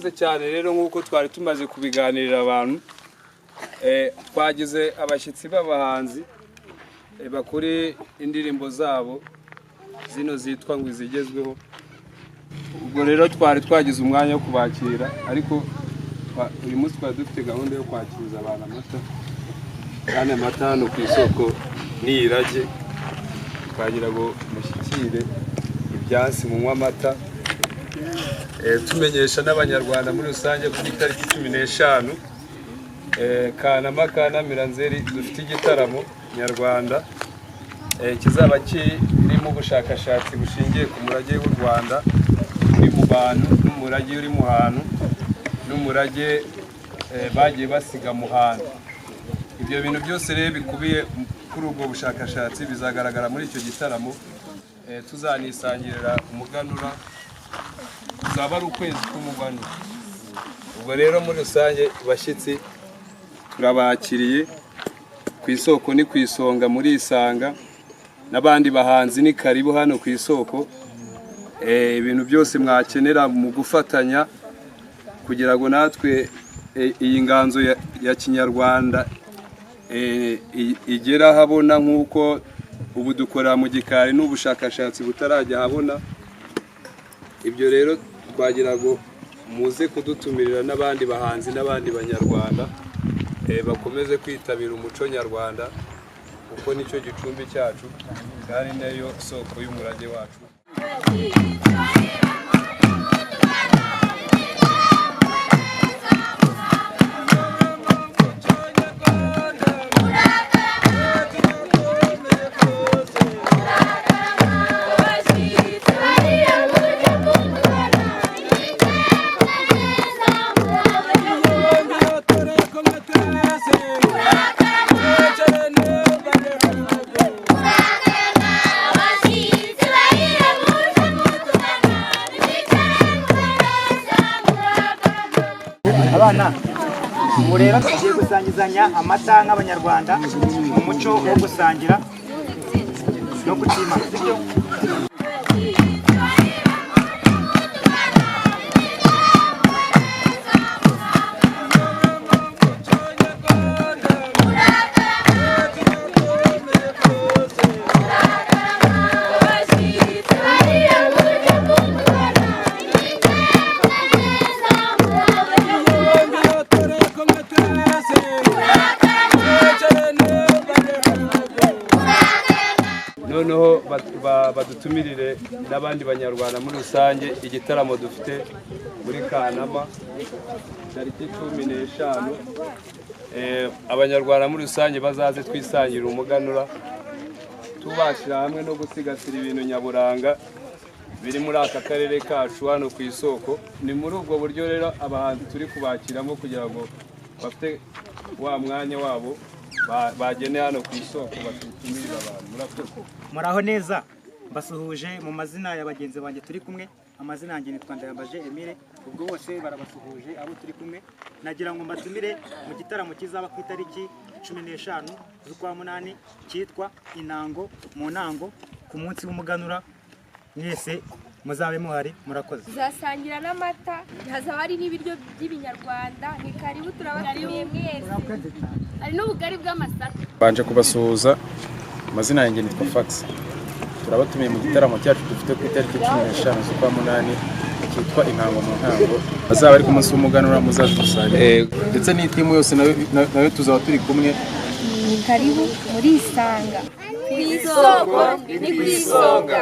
Murakoze cyane rero, nk'uko twari tumaze kubiganirira abantu, twagize abashyitsi b'abahanzi bakore indirimbo zabo zino zitwa ngo izigezweho. Ubwo rero twari twagize umwanya wo kubakira, ariko uyu munsi twari dufite gahunda yo kwakiriza abantu amata, kandi amata hano ku isoko ni irage. Twagira ngo mushyikire ibyansi munywe amata. Tumenyesha n'Abanyarwanda muri rusange ko ku itariki 15 Kanama, Kanamira, Nzeri dufite igitaramo nyarwanda kizaba kirimo ubushakashatsi bushingiye ku murage w'u Rwanda uri mu bantu, n'umurage uri mu hantu, n'umurage bagiye basiga mu hantu. Ibyo bintu byose rero bikubiye kuri ubwo bushakashatsi bizagaragara muri icyo gitaramo. Tuzanisangirira umuganura, kuzaba ari ukwezi k'umuganura. Ubwo rero muri rusange, bashyitsi, turabakiriye ku isoko, ni ku isonga, muri isanga n'abandi bahanzi ni karibu hano ku isoko. Ibintu byose mwakenera mu gufatanya kugira ngo natwe iyi nganzo ya kinyarwanda igere ahabona, nk'uko ubu dukorera mu gikari n'ubushakashatsi butarajya ahabona. Ibyo rero twagira ngo muze kudutumirira n'abandi bahanzi n'abandi Banyarwanda bakomeze kwitabira umuco nyarwanda, kuko nicyo gicumbi cyacu kandi nayo soko y'umurage wacu. Abana, ubu rero tugiye gusangizanya amata nk'Abanyarwanda mu muco wo gusangira no kutimana, sibyo? Noneho badutumirire n'abandi Banyarwanda muri rusange igitaramo dufite muri Kanama tariki 15. Abanyarwanda muri rusange bazaze twisangire umuganura, tubashyira hamwe no gusigasira ibintu nyaburanga biri muri aka karere kacu hano ku isoko. Ni muri ubwo buryo rero abahanzi turi kubakiramo kugira ngo bafite wa mwanya wabo bagene hano ku isoko batumirira abantu. Murakoze. Muraho neza, mbasuhuje mu mazina ya bagenzi banjye turi kumwe. Amazina yanjye nitwa Ndayambaje Emile. Ubwo bose barabasuhuje abo turi kumwe. Nagira ngo mbatumire mu gitaramo kizaba ku itariki 15 z'ukwa munani, cyitwa Intango mu Ntango, ku munsi w'umuganura. Mwese muzabe muhari. Murakoze. Tuzasangira n'amata, hazaba hari n'ibiryo by'ibinyarwanda. Ni karibu, turabatumiye mwese. Hari n'ubugari bw'amasaka. Mbanje kubasuhuza, amazina yanjye nitwa Fax. Turabatumiye mu gitaramo cyacu dufite ku itariki 15 z'ukwa munani, cyitwa Intango mu Ntango. Azaba ari ku munsi w'umuganura, muzaze dusangire, ndetse n'iteam yose nayo tuzaba turi kumwe. Ni karibu, murisanga ku isoko, ni ku isonga.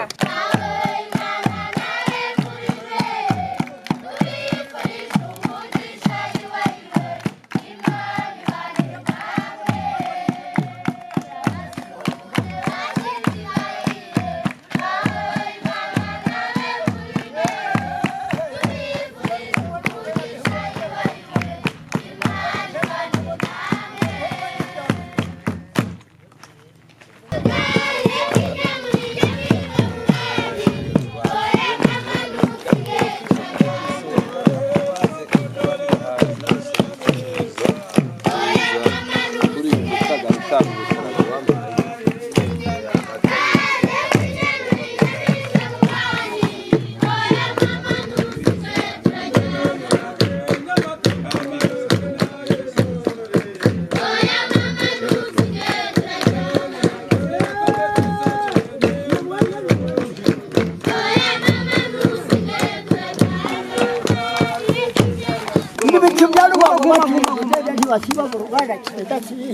Basiba mu ruganda kidakiye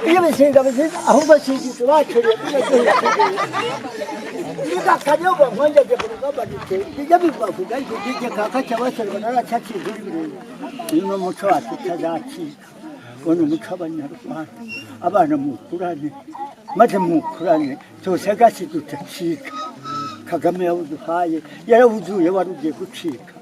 iyo bisinga bisinga ahubwo singize bacuye. Nigakanyoba nkongeje mu rugamba dute bijya bivavuga igije kaka cyabasirwa naracyakinze ibirenge. Uyu ni umuco wacu utazacika, uwo ni umuco w'Abanyarwanda. Abana mukurane, maze mukurane tuwusigase udacika. Kagame yawuduhaye yarawuzuye, wari ugiye gucika,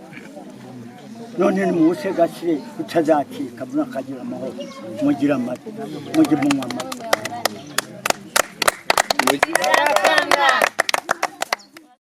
none nimuwusigasire utazacika, murakagira amahoro, mugire amata, mujye munywa amata.